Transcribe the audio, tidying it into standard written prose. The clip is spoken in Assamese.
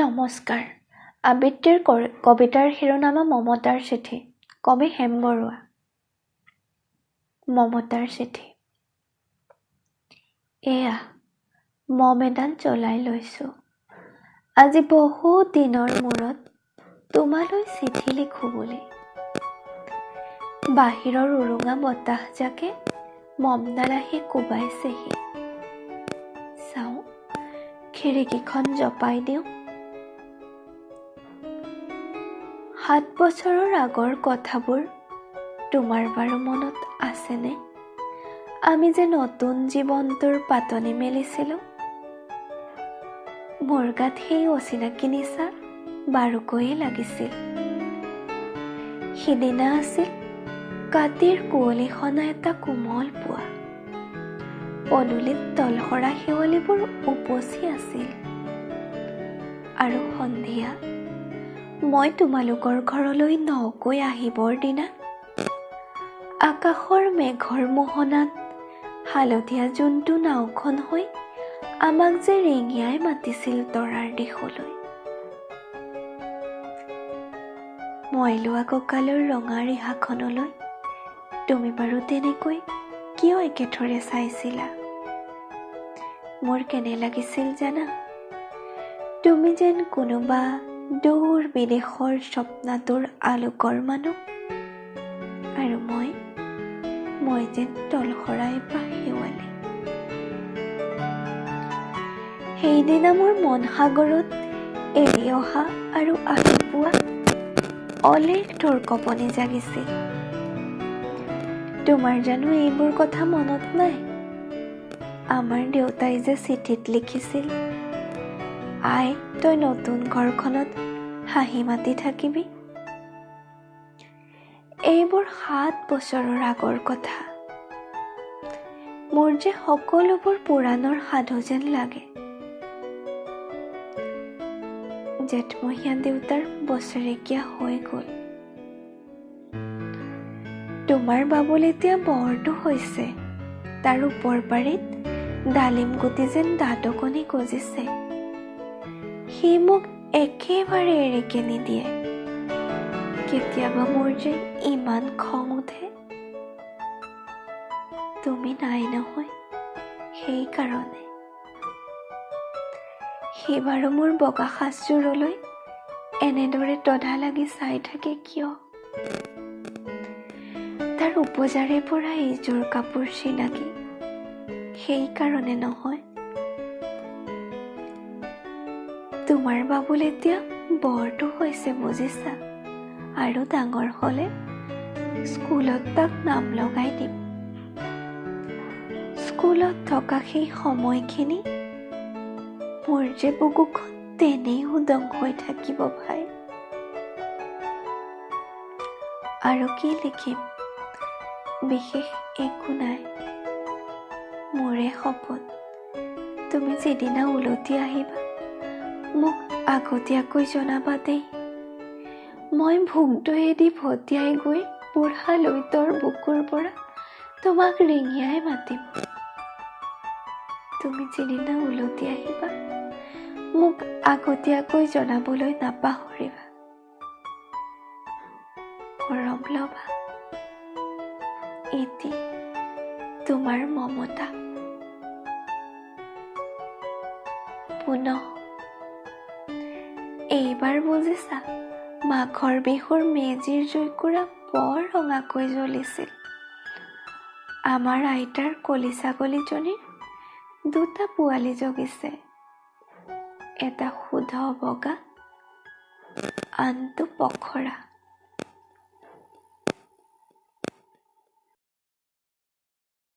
নমস্কাৰ। আবৃত্তিৰ কবিতাৰ শিৰোনামা মমতাৰ চিঠি, কবি হেম বৰুৱা। মমতাৰ চিঠি। এয়া মম এডাল জ্বলাই লৈছোঁ। আজি বহু দিনৰ মূৰত তোমালৈ চিঠি লিখোঁ বুলি। বাহিৰৰ উৰুঙা বতাহজাকে মমডাল আহি কোবাইছেহি। চাওঁ, খিৰিকীখন জপাই দিওঁ। 7 বছৰৰ আগৰ কথাবোৰ তোমাৰ বাৰু মনত আছেনে? আমি যে নতুন জীৱনটোৰ পাতনি মেলিছিলোঁ। মোৰ গাত সেই অচিনাকি নিচা বাৰুকৈয়ে লাগিছিল। সিদিনা আছিল কাতিৰ কুঁৱলী সনা এটা কোমল পুৱা। পদূলিত তলসৰা শেৱালিবোৰ উপচি আছিল। আৰু সন্ধিয়া মই তোমালোকৰ ঘৰলৈ নকৈ আহিবৰ দিনা আকাশৰ মেঘৰ মোহনাত হালধীয়া জোনটো নাওখন হৈ আমাক যে ৰিঙিয়াই মাতিছিল তৰাৰ দিশলৈ। মই লোৱা কঁকালৰ ৰঙা ৰিহাখনলৈ তুমি বাৰু তেনেকৈ কিয় একেথৰে চাইছিলা? মোৰ কেনে লাগিছিল জানা? তুমি যেন কোনোবা দূৰ বিদেশৰ স্বপ্নাতুৰ আলোকৰ মানুহ, আৰু মই যেন তলসৰা এপাহ শেৱালি। সেইদিনা মোৰ মন সাগৰত এৰি অহা আৰু আহি পোৱা অলেখ ঢোৰকঁপনি জাগিছিল। তোমাৰ জানো এইবোৰ কথা মনত নাই? আমাৰ দেউতাই যে চিঠিত লিখিছিল, আই তই নতুন ঘৰখনত হাঁহি মাতি থাকিবি। এইবোৰ 7 বছৰৰ আগৰ কথা। মোৰ যে সকলোবোৰ পুৰাণৰ সাধু যেন লাগে। জেঠমহীয়া দেউতাৰ বছৰেকীয়া হৈ গ'ল। তোমাৰ বাবুল এতিয়া বৰটো হৈছে। তাৰ ওপৰ পাৰিত ডালিম গুটি যেন দাঁতকণি গজিছে। সি মোক একেবাৰে এৰিকে নিদিয়ে। কেতিয়াবা মোৰ যে ইমান খং উঠে। তুমি নাই নহয়, সেইকাৰণে। সি বাৰু মোৰ বগা সাজযোৰলৈ এনেদৰে তধা লাগি চাই থাকে কিয়? তাৰ উপজাৰে পৰা এইযোৰ কাপোৰ চিনাকি, সেইকাৰণে নহয়। তোমাৰ বাবুল এতিয়া বৰটো হৈছে বুজিছা, আৰু ডাঙৰ হ'লে স্কুলত তাক নাম লগাই দিম। স্কুলত থকা সেই সময়খিনি মোৰ যে বুকুখন তেনেই উদং হৈ থাকিব ভাই। আৰু কি লিখিম, বিশেষ একো নাই। মোৰে শপত, তুমি যিদিনা উলটি আহিবা মোক আগতীয়াকৈ জনাবা দেই। মই ভোগ দৈয়েদি ভটিয়াই গৈ বুঢ়া লুইতৰ বুকুৰ পৰা তোমাক ৰিঙিয়াই মাতিম। তুমি যিদিনা উলটি আহিবা মোক আগতীয়াকৈ জনাবলৈ নাপাহৰিবা। মৰম ল'বা। ইতি তোমাৰ মমতা। পুনঃ এইবাৰ বুজিছা, মাঘৰ বিহুৰ মেজিৰ জুইকুৰা বৰ ৰঙাকৈ জ্বলিছিল। আমাৰ আইতাৰ কলি ছাগলীজনীৰ 2টা পোৱালি জগিছে, এটা শুধ বগা, আনটো পখৰা।